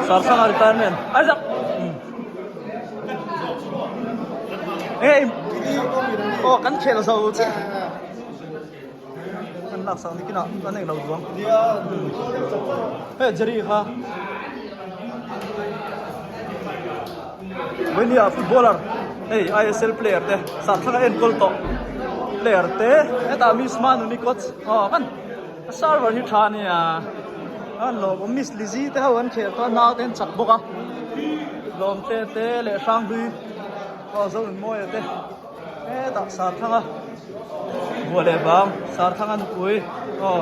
Sarsanga retirement Isaac Ê Aw kan khel zo chiah Kan lak sak ni kinah kan eng lo duang Hei Jerry kha Vawini ah footballer hei ISL player te Sarthanga enkawl tawh player te hetah Miss Manuni coach aw kan A server hi tha ania an lawm awm miss Lizzy te ho an khel tawh a nau te an chak bawk a lawm te te leh hranghlui aw Zonunmawia te hetah Sarthanga buah leh vang Sarthanga nupui aw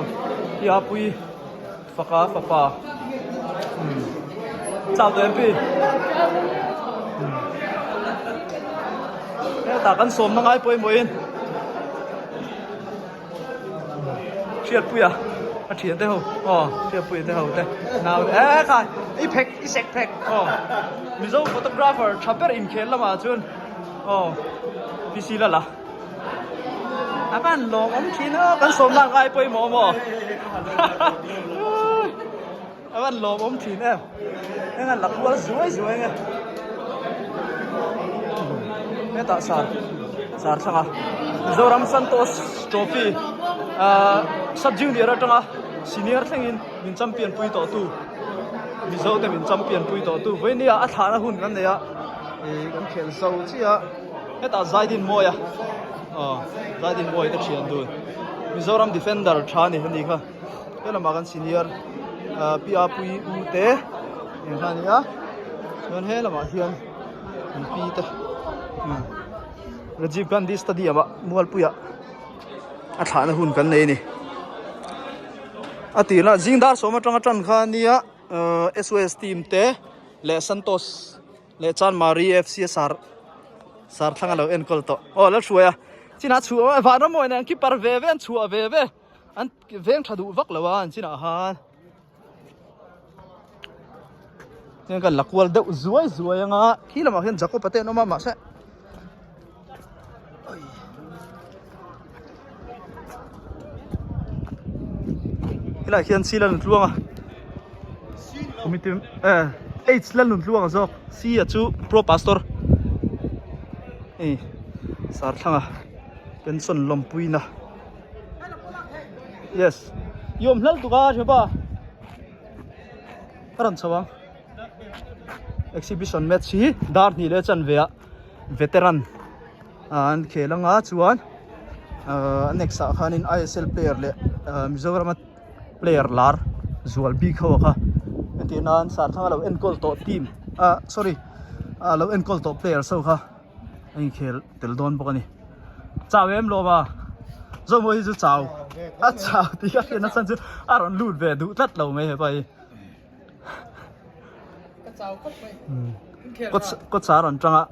Piapui faka fapa umm chau tawh em pi hetah kan sawmna ngai pawimawhin. Hriatpuia a thian te ho aw Hriatpuia te ho te nau te eh khai i phek i sek phek aw Mizo photographer tha ber inkhel lamah chuan aw PC lala a van lawm awm thin a kan sawm lak ngai pawimawh maw A van lawmawm thin em. Heng an la kual zuai zuai nge. Hetah sar sar thlang a. Mizoram Santosh Trophy ah sub junior atanga senior thlengin min champion pui tawh tu Mizo te min champion pui tawh tu vawinia a thlahna hun kan nei a ih kan khelh zo chiah a hetah Zaidin Mawia aw Zaidin Mawia te thian dun Mizoram defender tha a ni ani kha. He lamah kan senior pi a pui u te eng kha a ni a chuan he lamah hian an pi te Rajiv Gandhi stadium ah Mualpuiah a thlahna hun kan nei a ni a tirah zing dar sawm atanga tan kha a nia S_O_S team te leh Santosh leh Chanmari F_C a sar sar thlang a lo enkawl tawh aw la hruai a chinah chhuah vanram awih nen keeper ve ve an chhuah ve ve. An veng tha duh vak lo a an chinah khan hian kan la kual deuh zuai zuai anga khi lamah khian Jacob a te an awm a mahse helaiah khian C Lalnuntluanga committee eh H Lalnuntluanga zawk C a chu pro pastor hei sarthlanga pension lawmpuina. Yes. I awm hlal tuk a Shobha. Ka rawn chho ang. Exhibition match hi dar hnih leh chan ve ah veteran an khel anga chuan a next ah khanin ISL player leh Mizoram a player lar zual bik ho kha entir nan Sarthanga lo enkawl tawh team ah sorry a lo enkawl tawh players ho kha. A inkhel tel dawn bawk a ni. Chau em lawm a, Zomawi hi chu chau a chau tih a hriat nachhan chu a rawn lut ve duh tlat lo mai hepa hi. Ka chau khawp mai. Kawt sa a rawn tang a,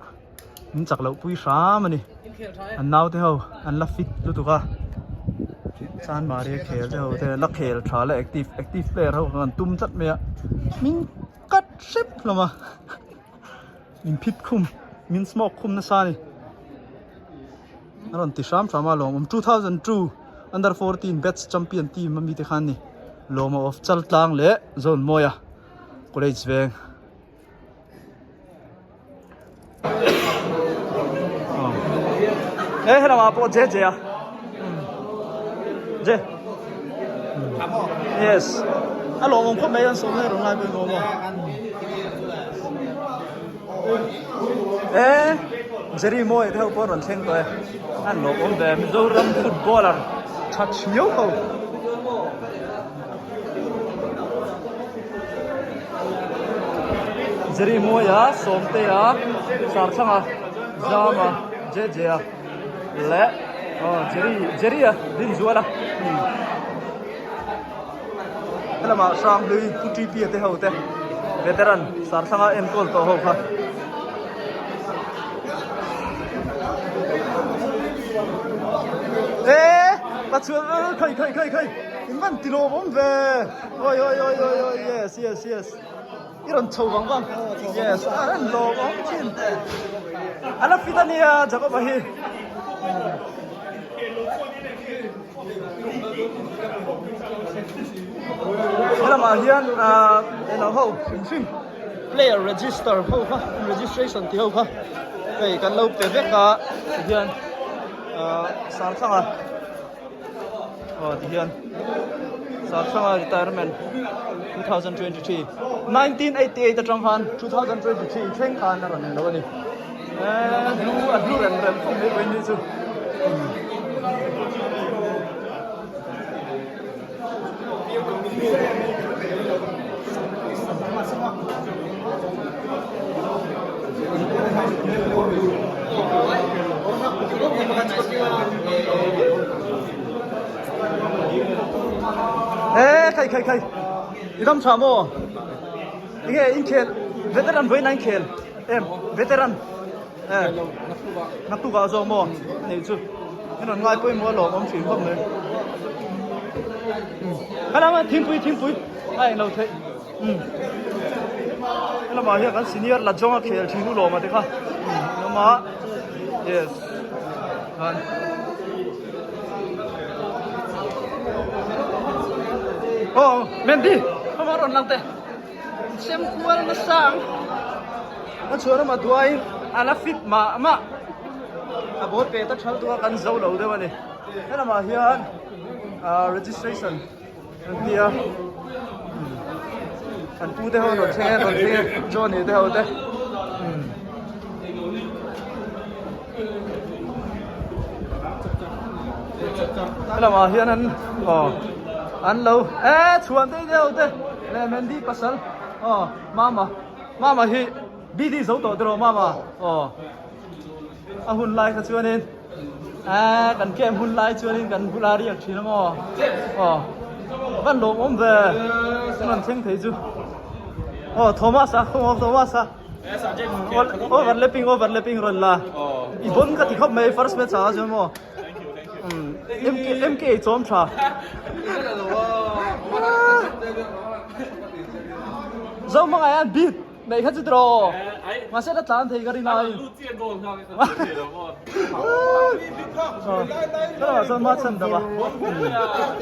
min chak loh pui hram a ni. An naute ho an la fit lutuk a, Chanmari a khel te ho te la khel tha la active active player ho kan tum tlat mai a, min cut hrep hlawm a. Min phit khum min smoke khum nasa a ni a rawn ti hram hram a lawmawm 2002 under 14 batch champion team ami te khan ni lawma of Chaltlang leh Zawnmawia college veng e helamah pawh je je a je yes a lawmawm khawp mai an sawm na rawn lai pawh in awm a. E Jerry Mawi te ho pawh rawn thleng tawh e an lawm awm ve Mizoram footballer tha thiau ho Jerry Mawia Sawmtea Sarthanga Zama Jejea leh aw Jerry Jerry-a Rinzuala Helamah Hranghlui Pu TP-a te ho te veteran Sarthlanga enkawl tawh ho kha. Eee Pathian khawi khawi khawi khawi in van ti lawm awm ve oi oi oi oi oi yes yes yes i rawn chho vang vang yes a rawn lawm awm thin a la fit a nia Jacob-a hi. Helamah hian ahh eng ho hrim hrim player register ho kha registration tih ho kha hei kan lo pe vek a tihian ahh Sangthanga aw tihian Sangthanga retirement 2023 1988 atang khan 2023 thleng khan a rawn lo a ni eee hlu a hlu rem rem khawp mai vawiin ni chu. Eee khai khai khai i dam tha maw enge inkhel veteran vawiin a inkhel em veteran e naktuk ah zawk maw a nih chu in rawn ngai pawimawh a lawmawm thin khawp mai helama thingpui thingpui a englo theih umm helamah hian kan senior la zawnga khel thin u lawma te kha an awm a yes khan aw Mandy hama rawn lang teh. Sem kual nasa ang. A chhuan a duai a la fit mah mah. A ball pe ta thal tura kan zo lo deuh a ni. Helamah hian ah registration an ti a. An pu te ho rawn thleng e rawn thleng e Johnny te ho te. Helamah hian an aw an lo e chhuan te deuh te leh Mandy pasal aw mama mama hi BD zo tawh tiraw mama aw a hun lai kha chuanin e kan camp hun lai chuanin kan bula riak thin ang aw aw van lawmawm ve an rawn thleng thei chu aw Thomas a khawngaw Thomas a. Overlapping overlapping rawn la i bon ka ti khawp mai first match ah chuan maw MK MK ei chawm tha zo hmangaih an beat neih kha chu tiraw mahse la tlan thei ka rin ai Hello chuan ma chhan deuh a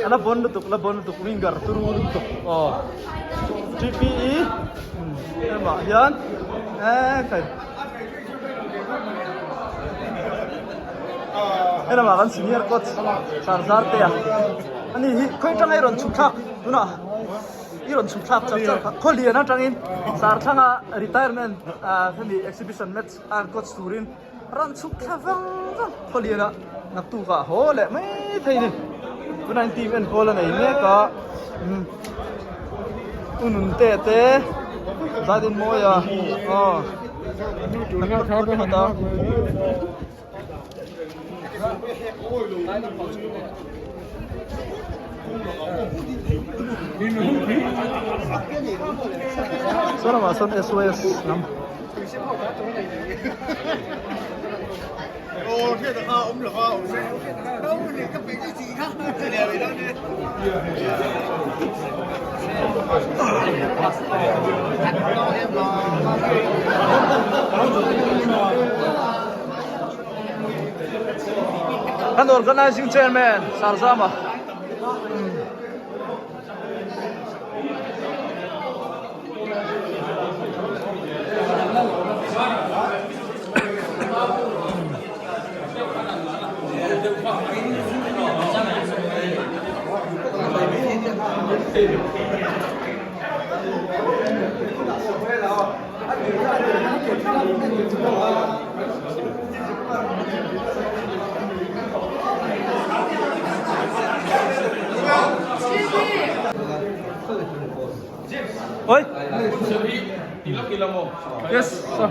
a la bon lutuk la bon lutuk winger turu lutuk aw TPE Hemah hian eee kai helamah kan senior coach Sardar te a ani hi khawi atanga i rawn chhuk thlak tunah i rawn chhuk thlak char char kha khaw lian atangin Sarthlanga retirement ah hemi exhibition match a coach turin rawn chhuk thla vang vang khaw lianah naktuk ah haw leh mai thei a ni tunah hian team enkawl a nei mek a umm u nun te te zat in mawi a aw pakhat a. Saw lamah sawn SOS lam. Kan organizing chairman Sarzama. Oi. Yes, sir.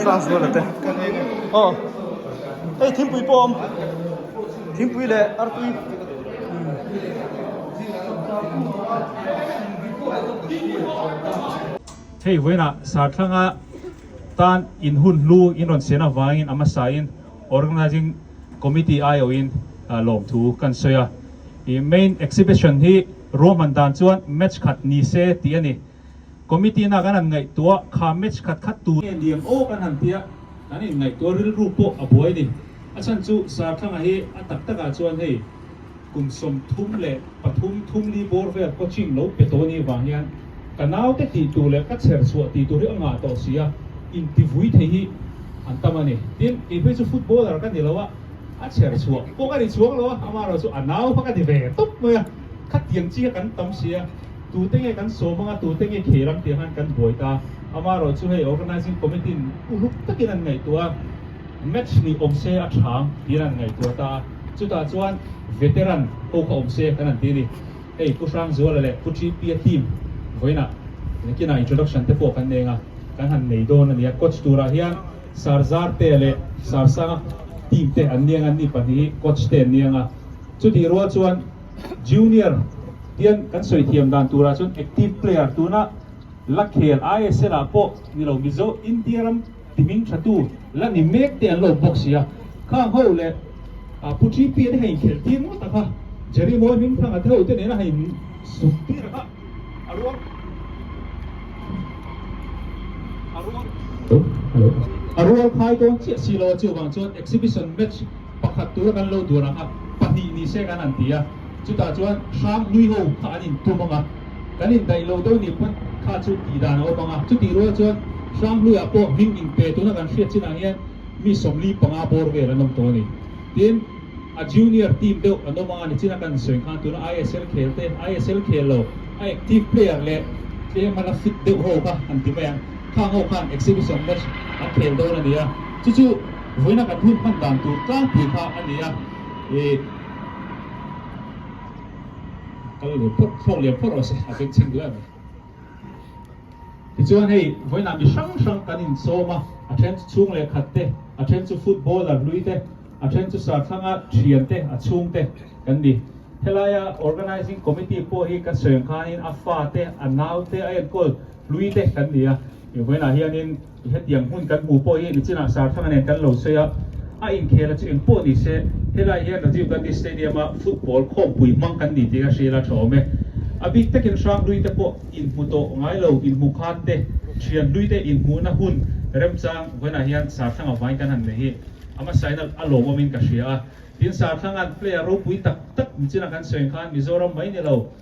Sang zual ate. Aw. Hei thingpui pawh a awm. Thingpui leh artui. Hei vawiinah Sarthlanga tan in hun hlu in rawn sian avangin a hmasain Organising Committee aiawhin lawmthu kan sawi a. Ih main exhibition hi ruahman dan chuan match khat ni se tih a ni. Committee na kan han ngaihtuah kha match khat khat tur nge liam aw kan han tia kan in ngaihtuah rilru pawh a buai ni. A chhan chu Sarthanga hi a tak takah chuan hei kum 33 thum li bawr vel coaching lo pe tawh ni vang hian ka naute tih tur leh ka chher chhuah tih tur hi a ngah tawh si a, intivui thei hi an tam a ni. Tin, kei phei chu footballer ka ni lo a, a chher chhuah pawh ka ni chuang lo a, amaherawh chu a nau kha ka ni ve tawp mai a, khatiang chi kha kan tam si a, tute nge kan sawm anga tute nge khel ang tih khan kan buai ta. Amaherawh chu hei organising committee in uluk takin an ngaihtuah a. Match nih awm se a tha tiin an ngaihtuah ta a, chutah chuan veteran ho kha awm se kan han ti a ni. Hei Pu Hrangzuala leh Pu Ṭhipia team vawiinah nakinah introduction te pawh kan nei anga kan han nei dawn a ni a. Coach turah hian Sarzarte leh Sarsanga team te an niang a, ni pahnih hi coach te an niang a. Chutih rual chuan junior tian kan sawi thiam dan turah chuan active player tuna la khel ISL ah pawh ni lo Mizo India ram Timing tha tu la ni mek te an lo bawk sia. Khang ho leh Pu TP te hei inkhelh tir ngawt a kha. Jerry Mawi hming thang a te ho te nena hei suk tir a kha. A rual a rual a rual khai dawn chiah si lo a chuvang chuan exhibition match pakhat tura kan lo duan ang kha pahnih ni se kan han ti a. Chutah chuan hrang hlui ho kha an intum ang a, kan indaih lo deuh nih pawn kha chu tih dan a awm ang a. Chutih rual chuan hrang hluiah pawh hming inpe tuna kan hriat chinah hian mi 45 bawr vel an awm tawh a ni. Tin, a junior team deuh an awm ang a, nichina kan sawi khan tuna ISL khel te, ISL khel lo, a active player leh tlem a la fit deuh ho kha han ti mai ang. Khang ho khan exhibition match an khel dawn a ni a, chu chu vawiina kan hun hman dan tur tlangpui kha a ni a. Ih. Kal leh phawt, thlawk leh phawt rawh se, a beng chhing duh em mai. Tichuan hei vawiinah mi hrang hrang kan insawm a, a then chu chhung leh khat te, a then chu footballer hlui te, a then chu sarthlanga thian te, a chhung te kan ni. Helaia organising committee pawh hi ka sawi ang khanin a fa te, a nau te, a enkawl hlui te kan ni a. Vawiinah hianin Hetiang hmun kan hmuh pawh hi nichinah Sarthanga nen kan lo sawi a, a inkhela chu engpawh ni se, helai hian Rajiv Gandhi Stadium-a football khawmpui hmang kan ni tih ka hria la tha awm e. A bik takin Hranghlui te pawh inhmu tawh ngai lo, inhmu khat te, thianhlui te inhmuhna hun remchang vawiinah hian Sarthanga vain kan han nei hi a hmasain a lawmawmin ka hria a. Tin, Sarthanga'n player ropui tak tak nichinah kan sawi ang khan Mizoram mai ni lo,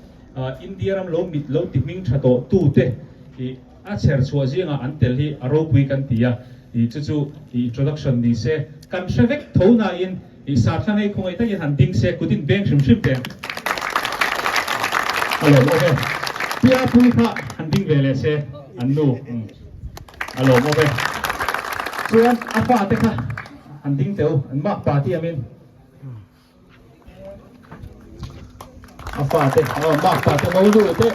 India ram lo mit lo ti hming tha tawh tute hi, A chher chhuah zingah an tel hi a ropui kan ti a, ih chu chu ih introduction ni se, kan hre vek tho nain ih sarthla ngei khawngaih takin han ding se kut in beng hrim hrim teh a lawm awm e. Pia pui kha han ding ve leh se an nu a lawm awm e. Chuan a fate kha han ding teh u, an mak pa ti amin. A fate aw mak pa te mo nu te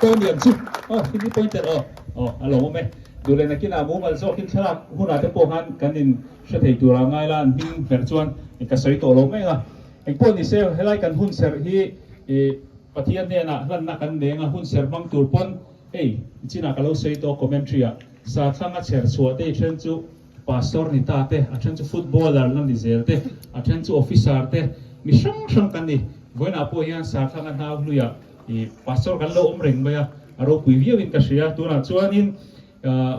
tawn lian chu aw hindi pointer aw aw a lo awm e duhlen nakinah mumal zawkin thlalak hunah te pawh khan kan in hre thei tura ngai la an hming ber chuan ka sawi tawh lo mai ang a engpawh ni se helai kan hun serh hi ih Pathian hnenah hlanna kan neng a hun serh hmang tur pawn hei chinah ka lo sawi tawh commentary ah Sathlang a chher chhuah te i then chu Pastor ni ta te, a then chu footballer la ni zel te, a then chu officer te, mi hrang hrang kan ni. Vawiinah pawh hian Sarthanga hnau hluiah ih pastor kan lo awm reng mai a, a ropui viauin ka hria. Tunah chuanin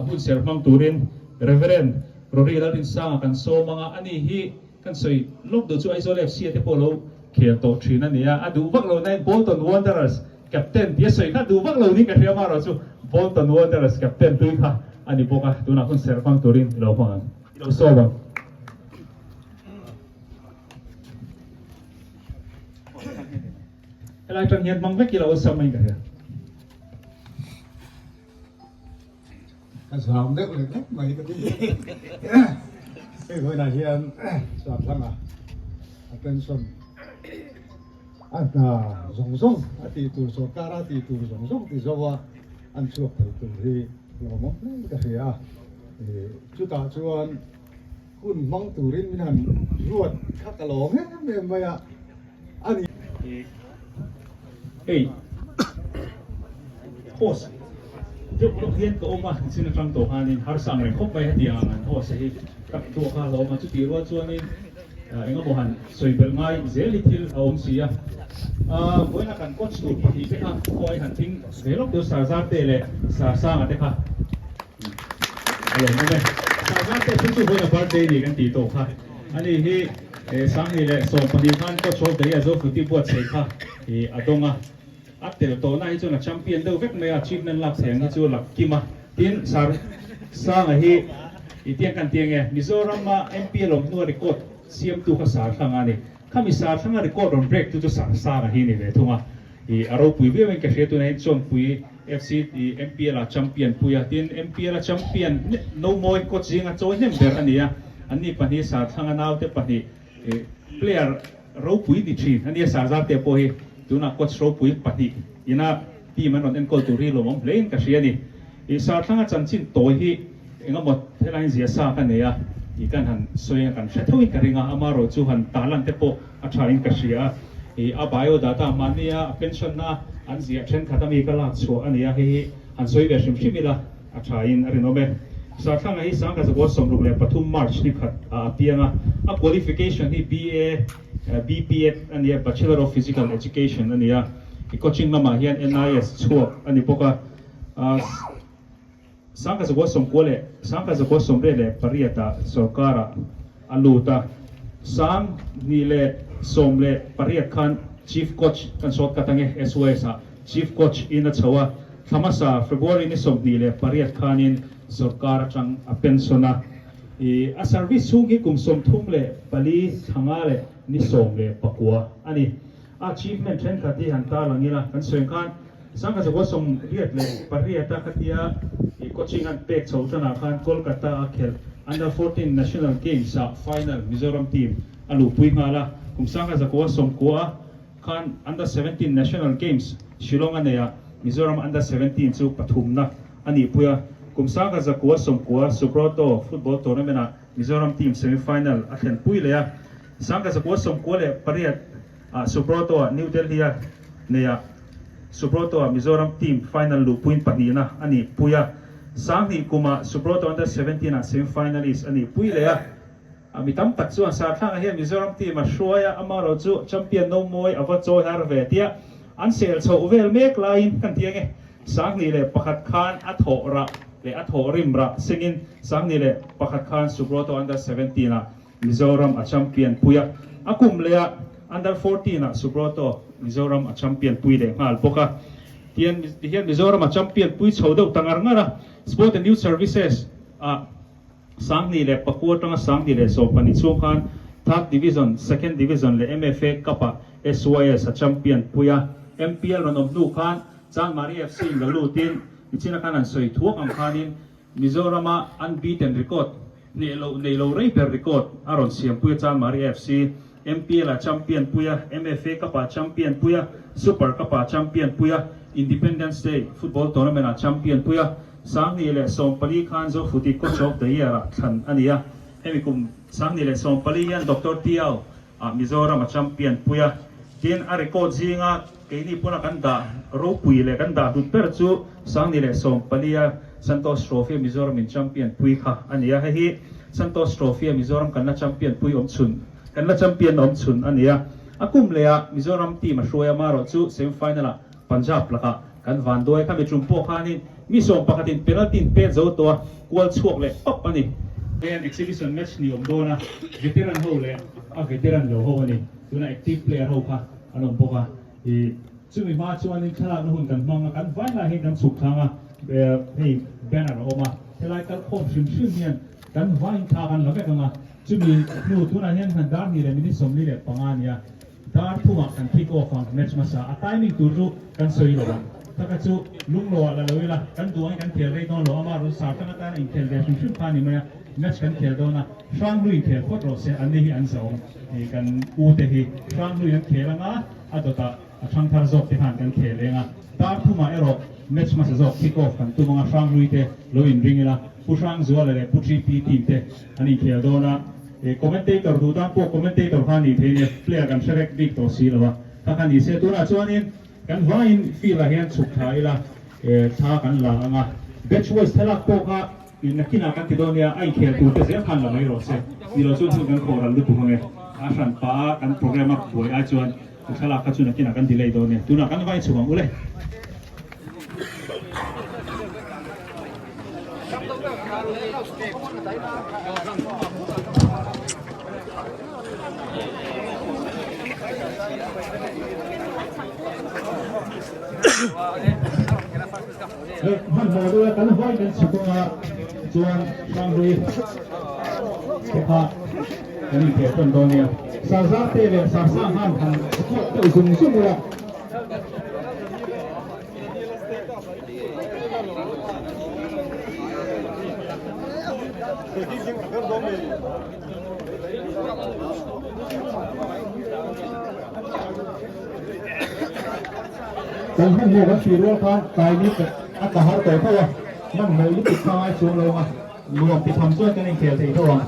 hun ser hmang turin Reverend Rory Lalrinsanga kan sawm ang a, ani hi kan sawi lawk duh chu Aizawl FC te pawh lo khel tawh thin a ni a, a duh vak lo nain Bolton Wanderers Captain tia sawi kha duh vak lo niin ka hria amaherawh chu Bolton Wanderers captain tui kha a ni bawk a, tunah hun ser hmang turin i lo hmang ang, i lo sawm ang. Helai atang hian hmang vek i lo awlsam mai in ka hria. Ka zam deuh lek lek mai ka ti. Hei vawiinah hian Sathlang-a attention a hna zawng zawng a tih tur sorkara tih tur zawng zawng ti zo a an chhuak thei tur hi lawmawm hle ka hria a. Chutah chuan hun hmang turin min han ruat kha ka lawm em em mai a. A ni. Hei host deuh lawk hian ka awm a, nichin atang tawh khanin harsa ang reng khawp mai hetiang ang an host hi ka duh kha a hlawm a, chutih rual chuanin. Eng emaw han sawi belh ngai zel hi thil a awm si a. Vawiina kan coach tur pahnih te kha khawi han thing ve lawk deuh Sarzarte leh Sarsanga te kha a lawm awm e. Sarzarte phei chu vawiina birthday ni kan tih tawh kha. Ani hi Sangni leh 12 khan coach of the year Zofuti buatsaih kha a dawng a. A tel tawhna hi chuan a champion deuh vek mai a, achievement lak thei ang hi chu lak kim a. Tin, Sir Sanga hi i tiang kan ti ange, Mizoram a MP a lawm hnua record siamtu kha Sir Thanga a ni. Khami Sir Thanga record rawn break tu chu Sir Sanga hi a ni ve thung a. I a ropui viau in ka hria tunah hian Chawnpui FC i MPL ah champion pui a, tin MPL a champion no mawi coach zinga chawi hnem ber a ni a. Anni pahnih Sir Thanga naute pahnih i player Ropui ni thin a nia Sarzar te pawh hi tunah coach ropui pahnih ina team an rawn enkawl tur hi lawmawm hle in ka hria a ni. I Sarthlanga chanchin tawi hi engemaw helaiin zia sa ka nei a, i kan han sawi a kan hre tho in ka ring a, amarawh chu han tarlan te pawh a tha in ka hria a. I a bio data mahnia a pension na an ziah thenkhat ami ka lak chhuah a ni a, hei hi han sawi ve hrim hrim ila. A tha in a rinawm e. Sarthlanga hi Sangkazakua 63 March ni khat ah a piang a, a qualification hi BA, BPEd a nia, Bachelor of Physical Education a nia, i coaching lamah hian NIS chhuak a ni bawk a. Sangkazakua 98 leh 1988 ah sorkarah a lut a, 2018 khan Chief Coach kan shortcut ange SYS ah Chief Coach in a chho a, thla hmasa February ni 28 khanin sorkar atang a pension a. I a service chhung hi kum 34 thla nga leh ni 19 a ni. A achievement thenkhat hi han tarlang ila kan sawi ang khan 1988 a khatia i coaching an pek chho tanah khan Kolkata a khelh Under 14 National Games ah final Mizoram team a luhpui nghal a, kum 1990 a Khan Under 17 National Games Shillong a nei a, Mizoram Under 17 chu pathumna a nihpui a. Kum 1990 Subroto Football Tournament ah Mizoram team semi final a thlenpui leh a. 1998 ah Subroto ah New Delhi a nei a, Subroto ah Mizoram team final luhpuiin pahnihna a nihpui a. 2000 kum ah Subroto Under 17 ah semi finalist a nihpui leh a. A mi tam tak chuan Sarthlanga hian Mizoram team a hruai a, amaherawh chu champion no mawi a va chawi har ve tia an sel chhoh vel mek laiin kan ti ange. 2001 khan a thawh rah leh a thawh rim rah sengin 2001 khan Subroto Under 17 ah Mizoram a champion pui a, a kum leh ah Under 14 ah Subroto Mizoram a champion pui leh nghal bawk a. Tian tihian Mizoram a champion pui chho deuh ta ngar ngar a, Sport and Youth Services ah 2009 atanga 2014 chhung khan Third Division, Second Division leh MFA Cup-ah SYS a champion pui a. MPL rawn awm hnu khan Chanmari FC in la lutin nichina khan an sawi thuak ang khanin Mizorama unbeaten record hneh loh nei lo rei ber record a rawn siam pui a Chanmari FC. MPL a champion pui a, MFA Cup ah champion pui a, Super Cup ah champion pui a, Independence Day Football Tournament ah champion pui a, 2014 khan Zofuti Coach of the Year ah thlan a ni a. Hemi kum 2014 hian Doctor Tiau ah Mizoram a champion pui a. Tin, a record zinga keini pawna kan dah ropui leh kan dah hlut ber chu 2014 a Santosh Trophy a Mizoram in champion pui kha a ni a. Hei hi Santosh Trophy a Mizoram kan la champion pui awm chhun. Kan la champion awm chhun a ni a, a kum leh ah Mizoram team a hruai a, marawh chu semi final ah Punjab lakah kan van duai. Khami tum pawh khanin mi sawm pakhatin penalty in pet zo tawh a, kual chhuak leh pap a ni. Heng exhibition match ni awm dawn a, veteran ho leh a veteran lo ho a ni. Tuna active player ho kha an awm bawk a, ih chumi hma chuanin thlalakna hun kan hmang a, kan vai lai hian kan chhuk thlang a, hei banner a awm a, helai kalkhawm hrim hrim hian kan vain thla kan la vek ang a. Chumi hnu tunah hian han dar hnih leh minute 45 a nia, dar thumah kan kick off ang match hmasa a timing tur chu kan sawi lo ang. Taka chu lungloah la lo ila, kan duh angin kan khel rei dawn lo, ama rawn sar tang atana inkhel ve hrim hrim kha a ni mai a, match kan khel dawn a, Hranghlui inkhel phawt rawh se, anni hi an zawng kan u te hi Hranghlui an khel anga a dawtah a thangthar zawk te khan kan khel eng a, dar thumah erawh match hmasa zawk kick off kan tum anga Hranghlui te lo inring ila, Pu Hrangzuala leh Pu GP team te an inkhel dawn a, commentator duh tan pawh commentator kha a nih theih nia, player kan hre vek bik tawh si lo a, kha kha ni se tunah chuanin kan vaiin field ah hian chhuk thla ila thla kan la ang a, batch wise thlalak pawh kha nakinah kan ti dawn nia, a inkhel tur te zel khan la mai rawh se, ni lo chuan hun kan khawh ral lutuk ang e. A hran pah a kan program a buai ai chuan thlalak kha chu nakinah kan delay dawn nia. Tunah kan vai chhuk ang u le. Hmanhmawh deuh a kan vai kan chhuk anga chuan Hranghlui te kha kan inkhel tawn dawn nia. Sarzar te leh Sarsang khan han support deuh zung zung ula. Kan hmanhmawh kan tih rual khan tlai ni a tla har tawh tho a, hmanhmawh lutuk kha ngai chuang lo ang a, nuam ti tham chuan kan inkhel thei tho ang.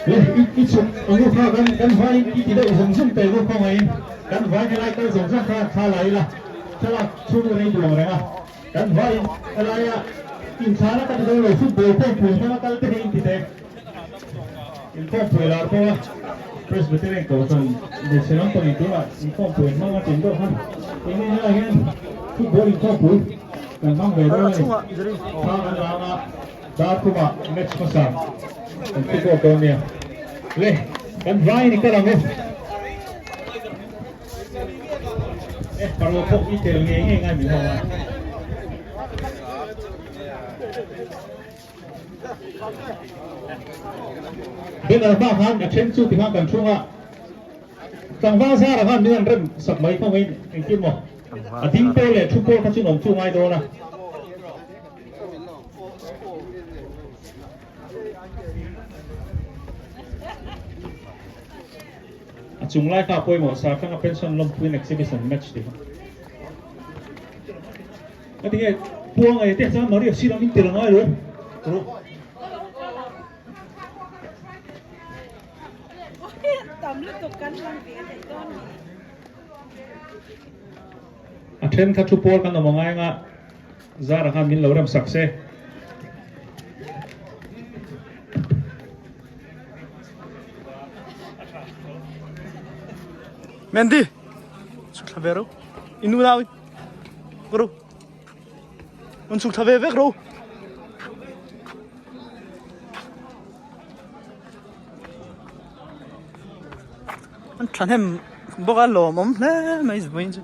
Le i chhuk ang u kha kan kan vai i ti deuh zawng zawng tel u khawngaihin kan vai helai kal zawng zawng kha thla la ila thlalak chhung rei duh ang reng a kan vaiin helaia inthlana ka ti dawn lo football kawngpui hmanga kal te hi in ti teh inkhawmpui lar pawh a Presbyterian Kohhran hmeichhe lampang in tunah inkhawmpui hmang a tin deuh kha enge helai hian football inkhawmpui kan hmang ve dawn a ni thla kan la anga Dar khumah match hmasa kan kick off dawn nia. Le, kan vaiin i kal ang u. Eh, parua pawh i tel ngei ngei ngai min ho a. Banner hma khan a then chu tikhan kan thung a. Tlangval zara khan min an rem sak mai khawngin engtin maw. A ding pawl leh thu pawl kha chu an awm chu ngai dawn a. A chung lai kha pawimawh sa thlang a pension lawmpuiin exhibition match tih kha. Ka ti nge puang ei te chuan Maria si lam in tel ngai lo. Ru. Tam lutuk kan lang ve thei dawn ni. A then kha thu pawl kan awm angai anga Zara khan min lo rem sak se. Mandy, chhuk thla ve ro. Inu nau ro. Un chhuk thla ve vek ro. An thahnem bawk a lawmawm hle mai vawiin chu.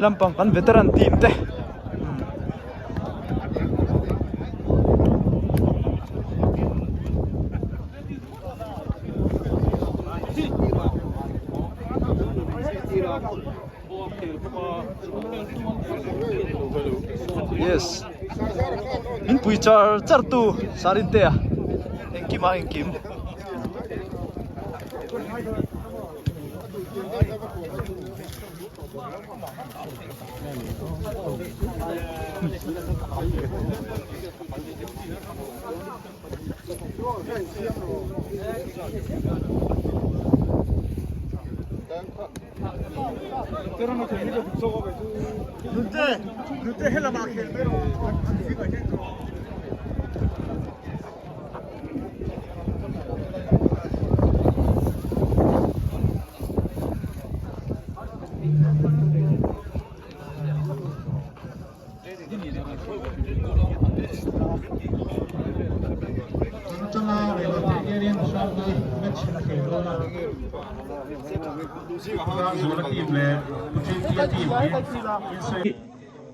Lampang kan veteran team te yes min pui char char tu sarin te a engkim a engkim.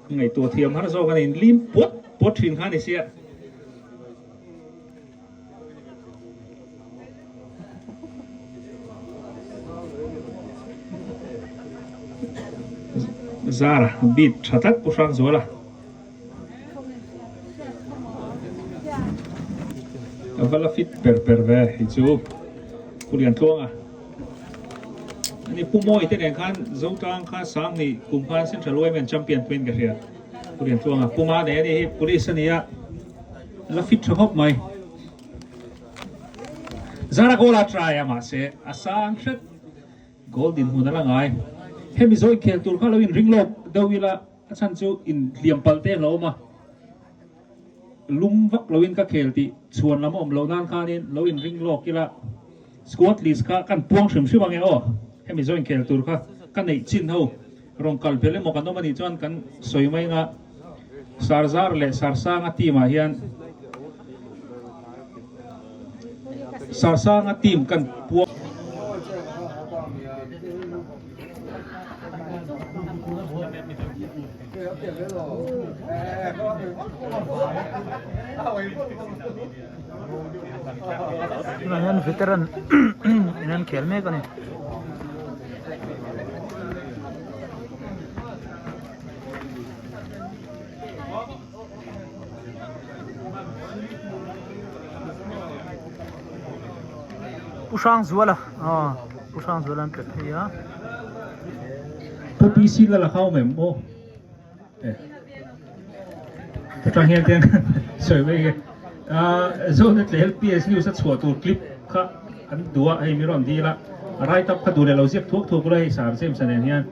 Ngaihtuah thiam har zawk a ni, lim puat puat thin kha a ni sia. Zara beat tha tlat Pu Hrangzuala. A va la fit per per ve hei chu Pu Liantluanga. Ani Pu Mawi te nen khan Zotlang kha Sanghnih kum khan Central Women Champion pawhin ka hria Pu Liantluanga. Pu Ma nei a ni hi Police a ni a. La fit tha khawp mai. Zara goal a try a mahse a sang hret. Goal dinhmun a la ngai. Hemi zo inkhel tur kha lo in ring lawk deuh ila a chhan chu in hliam palh te hlauhawm a. Lum vak loin ka khel tih chhuan lam a awm loh nan khanin lo in ring lawk ila squad list kha kan puang hrim hrim ange aw. Hemi zo inkhel tur kha ka neih chin ho rawn kal belh emaw kan awm anih chuan kan sawi mai anga Sarzar leh Sarsanga team ah hian Sarsanga team kan puang. Tunah hian veteran in an khel mek a ni. Pu Hrangzuala aw Pu Hrangzuala an pe phei a. Pu PC la la khau mem aw eh atang hian ten sawi mai nge ah zone tlel PS news a chhuah tur clip kha an duh a hei mi rawn dil a a write up kha duh leh lo ziak thuak thuak ula hei sar James-a nen hian.